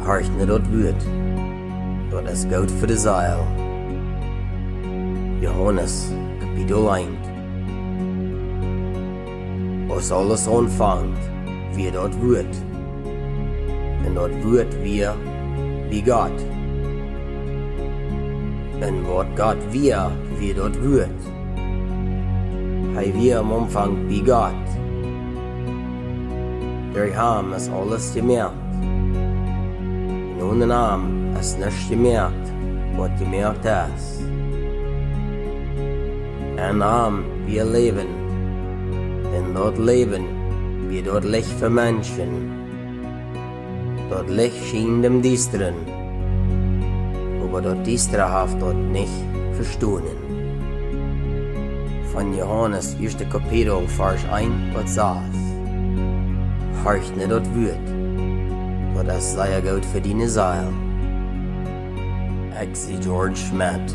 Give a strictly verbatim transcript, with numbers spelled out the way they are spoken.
Horcht no daut Wuat, daut es goot fa de Seel. Johanes, Kapitel eent. Aus aules aunfunk, wia daut Wuat. Un daut Wuat wia bie Gott. Un waut Gott wia, wia daut Wuat. Hee wia aum Aunfank bie Gott. Derch am es aules jemoakt. Un onen am es nuscht jemoakt, waut jemoakt es. En am wia Läwen. Un daut Läwen wia daut Licht fa Menschen. Daut Licht schient em Diestren, oba daut Diestre haft daut nich vestonen. Von Johanes, ieeschte Kapitel, Varsch eent bat sas. Horcht no daut Wuat, daut es sea goot fa diene Seel. Ekj sie George Schmidt.